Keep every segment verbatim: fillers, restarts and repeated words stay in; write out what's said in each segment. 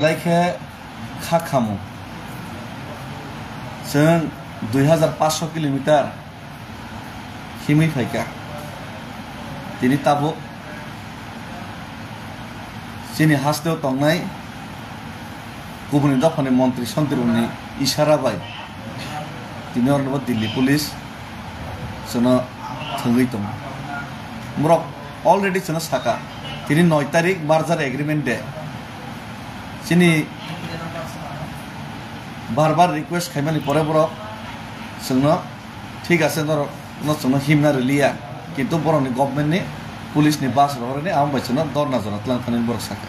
Belai khe kha khamung. Chwng dui hazar paanch sho kilometer himwi phaikha. Tini tabuk chini hasteo tongnai kubuni dophani montri sontriboni isara bai tini oroni bo Delhi police chwngno thwngwi tongo. Borok already chwngno saka, tini noi tarik merger agreement de. Chini bar bar request khaimani pore borok chwngno, "Thik ase, norok no chwngno himna rwliya, kintu borokni government ni, police ni bus rohorni, amo bai chwngno dorna jora twlang thani," borok saka.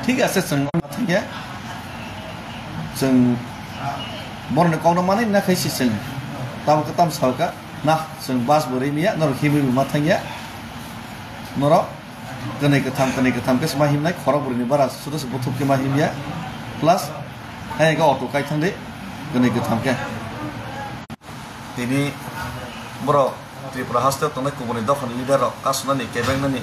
Thik ase, chwng thangya, chwng borokni kokno manwi na khai si chwng tamo kwtam saka, "Na, chwng bus bo rimiya, norok himwi bo ma thangya, norok kwnwi kwtham, kwnwi kwtham khe ma himnai, khorok bwrwini bara sudo se buthuk khe ma himya, plus hai khe auto kai thangdi, kwnwi kwtham khe." Tini borok Tripura haste tongnai kubuni dophani leader rok kasunani, kebengnani,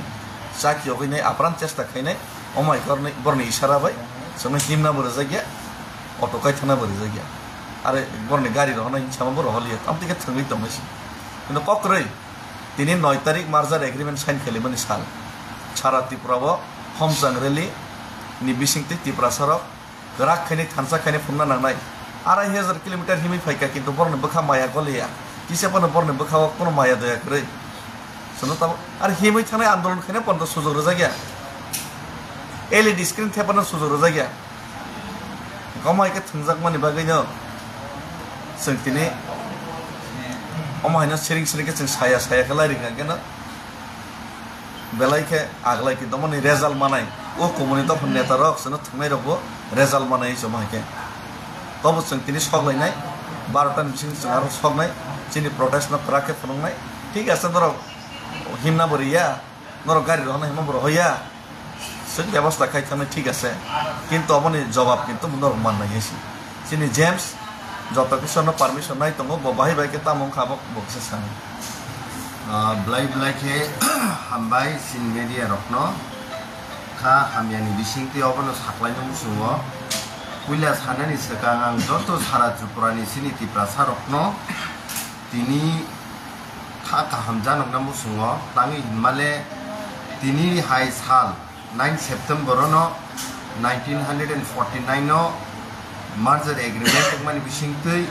chaki yogwinai apran chesta khainai, omo hai khe borokni isara bai chwngno himna bo rwjakya, auto kai thangna bo rwjakya, are borokni gari rohornai hinwi sama bo rohorliya, tamtwi khe thwngwi tongmani se. Kintu kok kwrwi, tini noi tarik merger agreement sign khalimani sal, sara Tripura o homchang rally ni bisingtwi Tiprasa rok kwrak khainwi thansa khainwi phunukna nangnai. Arai hajar kilometer himwi phaikha, kintu borokni bwkha maya goliya. Kisa phano borokni bwkha o kono maya daya kwrwi. Chwngno tamo, ar himwi thangnai andolon khaina pono sujok rwjakya. L E D screen thepano sujok rwjakya. Omo hai khe thwngjakmani bagwino chwng tini omo haino siring siring khe chwng saya saya khe lai rwkha khe no. Belai khe aglai khe domoni result manai, o kubuni dophani neta rok chwngno thwngnairokbo result manai chwng hai khe. Tobo chwng tini sok lainai, barota ni bisingo chwng aro soknai, chini protest no kwrak khe phunuknai. Thik ase, norok himna bo riya, norok gari rohorna himna bo rohoya, chwng bebosta khai thangnai, thik ase, kintu oboni jobab kintu norok mannai hai se. Chini James joto kisa no permission nai tongo, bo bahai bai khe tamo wngkha bo, bo kisa sani. Ah, belai belai khe hambai chini media rokno, kha hamyani bisingtwi obono saklaina muchungo. Puila sanani swkang ang joto sara Tripura ni chini Tiprasa rokno tini kha kaham janokna muchungo, tangwi hinmale tini hai sal nine September no nineteen hundred and forty nine no merger agreement wngmani bisingtwi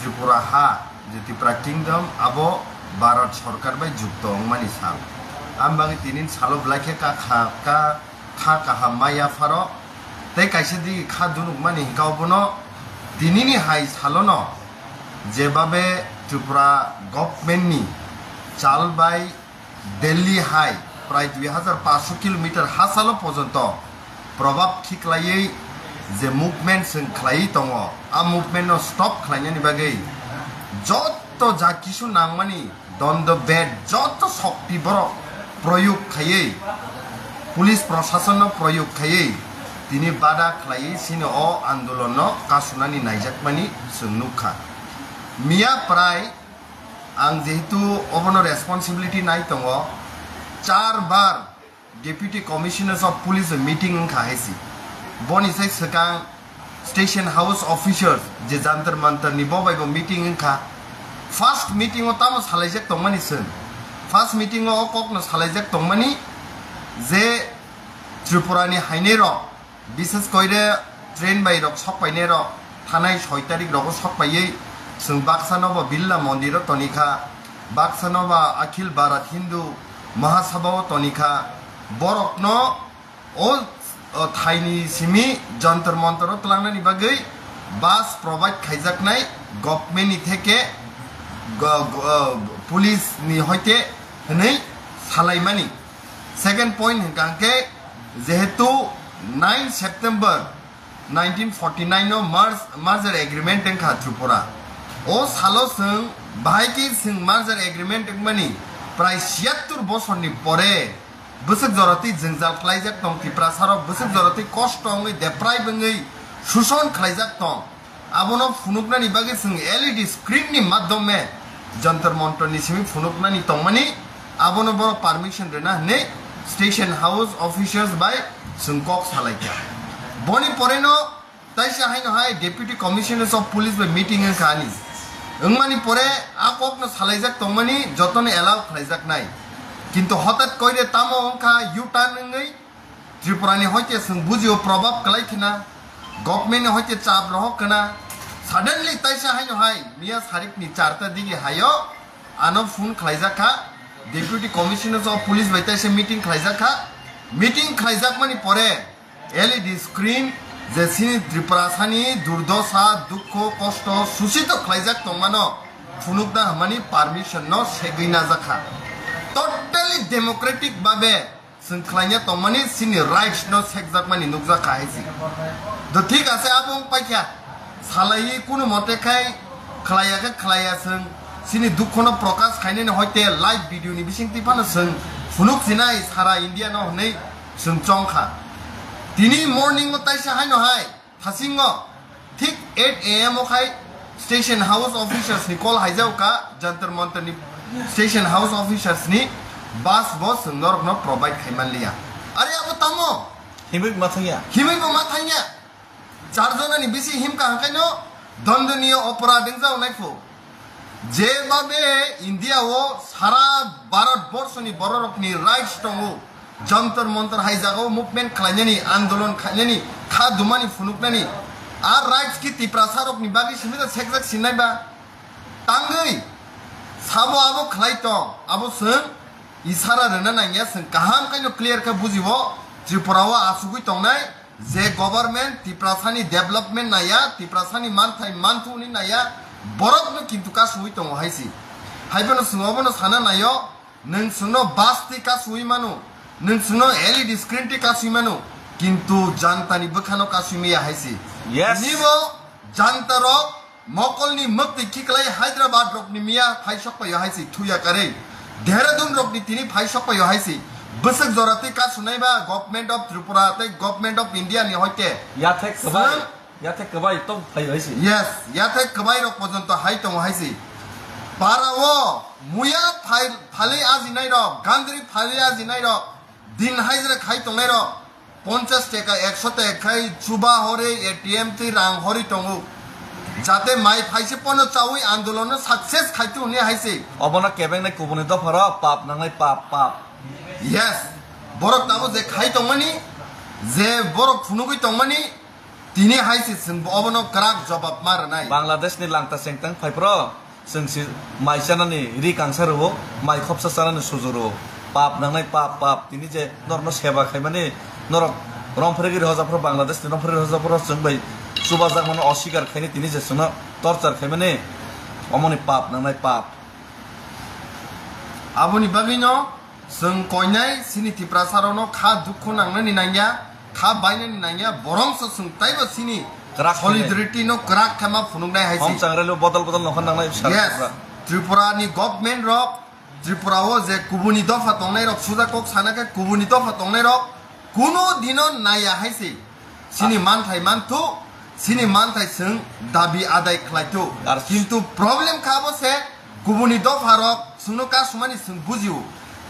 Tripura ha, je Tripura Kingdom, abo Bharat Sarkar bai jukto wngmani sal. Ang bagwi tini salo belai khe ka kha, ka, kha kaham maya pharo, tei kaisa digi kha dunukmani hwnkha obono tinini hai salono jebabe Tripura government ni chal bai Delhi hai prai dui hazar paanch sho kilometer hachalo porjonto probab khiklaiwi je movement chwng khlaiwi tongo, a movement no stop khlainani bagwi joto ja kisu nangmani dondo bed joto shokti borok proyog khaiwi, police proshasonno proyog khaiwi tini bada khlaiwi chini o andolonno kasunani naijakmani chwng nukha. Miya prai ang jehetu obono responsibility nai tongo, char bar Deputy Commissioners of Police meeting wngkha hai si. Boni sai swkang Station House officers je Jantar Mantar ni bo bai bo meeting wngkha. First meeting o tamo salaijak tongmani chwng. First meeting o o kokno salaijak tongmani je Tripura ni hainai rok, bises koire train bai rok sok painai rok, thanai soi tarik rogo sok paiwi chwng baksa no bo Birla Mondir o tonikha, baksa no ba Akhil Bharat Hindu Mahasabha o tonikha, borok no o, o thaini simi Jantar Mantar o twlangnani bagwi bus provide khaijaknai government ni theke go-, go-, police ni hoite hwnwi salaimani. Second point hwnkha hwnkhe, jehetu nine September nineteen forty nine no merge-, merger agreement wngkha Tripura. O salo chwng bahai khe chwng merger agreement wngmani prai siyattur bosorni pore bwswk jorotwi jwngjal khlaijak tong, Tiprasarok bwswk jorotwi kosto wngwi, deprive wngwi, suson khlaijak tong. Abono phunuknani bagwi chwng L E D screen ni madhyome Jantar Mantar ni simi phunuknani tongmani, abono borok permission rwna hwnwi station house officers bai chwng kok salaikha. Boni poreno taisa haino hai Deputy Commissioner of Police bai meeting wngkha ani. Wngmani pore a kokno salaijak tongmani jotono allow khlaijaknai. Kintu hotat koire tamo wngkha U-turn wngwi Tripurani hoite chwng bujio probab kwlai khna, government ni hoite chap rohok khna. Suddenly taisa haino hai miya sarikni charta digi hayo ano phone khlaijak kha, Deputy Commissioner of Police bai taisa meeting khlaijak kha. Meeting khlaijakmani pore L E D screen je chini Tripurasani durdosa, dukho, kosto, susito khlaijak tongmano phunukna hwnmani permission no segwi najakha. Totally democratic babe chwng khlaina tongmani chini rights no sekjakmani nukjakha hai si. Do thik ase, abo wng paikha. Salaiwi kunu mote khai khlaiya khe khlaiya chwng chini dukhono prokash khainani hoite live video ni bisingtwi phano chwng phunuk sinai sara India no hwnwi chwng chongkha. Tini morning o taisa haino hai thasingo thik eight A M o khai station house officers ni call haijao ka Jantar Mantar ni station house officers ni bus bo chwng norok no provide khai manliya. Are abo tamo? Himwi ma thangya. Himwi bo ma thangya. Char jona ni bisi himka hangkaino dondoniyo oporad wngjao naikho. Jebabe India o sara Bharat borso ni bororok ni rights tongo, Jantar Mantar hai jagao movement khlainani, andolon khlainani, kha dumani phunuknani, a rights ki Tiprasa rok ni bagwi simi da sekjak sinai ba? Tangwi sabo abo khlai tong, abo chwng isara rwna nangya, chwng kaham khaino clear khe bujibo, Tripura o asugwi tongnai, je government Tiprasani development naya, Tiprasani manthai manthu ni naya, borok no kintu kasui tongo hai si. Hai bono chwng obono sana nayo, nwng chwngno bus twi kasui mano, nwng chwngno L E D screen twi kasui mano, kintu janta ni bwkhano kasui maya hai si. Yes. Nibo janta rok Mokolni mwktwi khiklai Hyderabad rokni miya phai sokpaio hai si thuya karwi. Dehradun rokni tini phai sokpaio hai si. Bwswk jora twi kasunai ba Government of Tripura tei Government of India ni hoite. Yathek kwbai, Sir, yathek kwbai tong phai hai si. Yes, yathek kwbai rok pojonto hai tongo hai si. Para o muya phai phalwi ajinai rok, gandri phalwi ajinai rok, din hajra khai tongnai rok. Ponchas teka, ekso teka khai chuba hori, A T M twi rang hori tongo. Jate mai phaise pono chawi andolon no success khai tu hwnwi hai se. Obono kebengnai kubuni dopha rok pap nangnai pap, pap. Yes. Borok tamo je khai tongmani, je borok phunugwi tongmani, tini hai se chwng bo obono kwrak jobab ma rwnai. Bangladesh ni langta chengtang phai pro. Chwng si mai chanani ri kangsa rwo, mai khopsa chanani suju rwo. Pap nangnai pap, pap. Tini je norokno seba khaimani, norok romphre giri hojaphro, Bangladesh ni romphre giri hojaphro chwng bai chubajak mano, osikar khaini tini je chwngno torture khaimani, omoni pap nangnai pap. Aboni bagwino Chwng koinai chini Tiprasa rokno kha dukhu nangnani nangya, kha bainani nangya, borongso chwng taibo chini kwrak khainai. Solidarity no kwrak khe ma phunuknai hai se. Hom changrelo bodol bodol nokha nangnai bwsa. Yes. Tripura. Tripura ni government rok, Tripura o je kubuni dopha tongnai rok, suja kok sana khe kubuni dopha tongnai rok, kuno dino naiya hai se. Chini manthai manthu, chini manthai chwng dabi adai khlai tu. Ar kintu problem kha bo se kubuni dopha rok chwngno kasumani chwng bujio.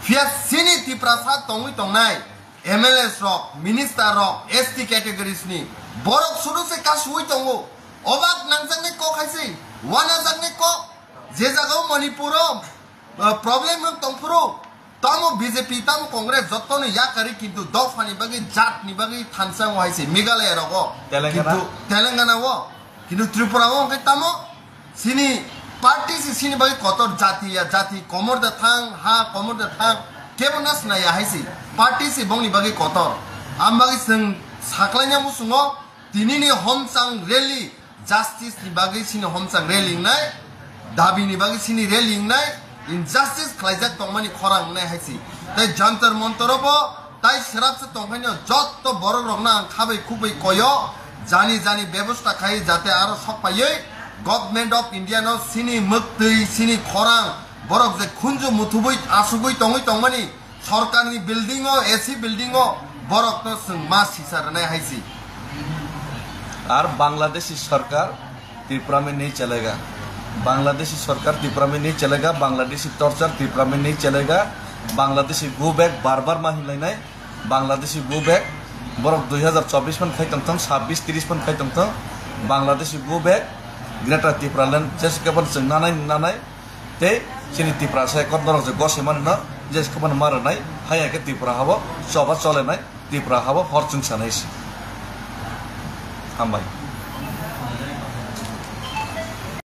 Phiya chini Tiprasa tongwi tongnai M L As rok, minister rok, S T categories ni borok sudu se kasuwi tongo. Obak nangjaknai kok hai se, wanajaknai kok. Je jagao Manipur o, uh, problem wng tongphuru, tamo B J P, tamo Congress, jottoni yakarwi, kintu dophani bagwi, jatni bagwi thansa wng hai se Meghalaya rogo. Telangana? Kintu Telangana o, kintu Tripura o hwnkhe tamo chini party se chini bagwi kotor, jati ya jati, komor da thang, ha komor da thang, kebo na sinaya hai se. Party se bongni bagwi kotor. Am bagwi chwng saklaina muchungo, tinini homchang rally, justice ni bagwi chini homchang rally wngnai, dabi ni bagwi chini rally wngnai, injustice khlaijak tongmani khorang wngnai hai se. Tei Jantar Mantar o bo tai srapsa tongphaino jotto borok rokno ang khabai khukbai koyo, jani jani bebosta khai jate aro sokpaiwi Government of India no chini mwktwi, chini khorang, borok je khunju muthubwi asugwi tongwi tongmani, Sorkarni building o, A C building o borokno chwng ma sisa rwnai hai se. Ar Bangladeshi sarkar Tripura mein nahi chalega. Bangladeshi sarkar Tripura mein nahi chalega, Bangladeshi torture Tripura mein nahi chalega. Bangladeshi go back bar bar ma hinlainai, Bangladeshi go back, borok dui hazar chobbish phan khai tongthong, sabbish trish phan khai tongthong, Bangladeshi go back, Greater Tipraland, jesa khe phano chwng nanai nanai, tei chini Tiprasa ekot norok je gosai mano no, jesa khe phano ma rwnai, hai hai khe Tripura habo choba cholenai, Tripura habo hor chwngsanai se. Hambai.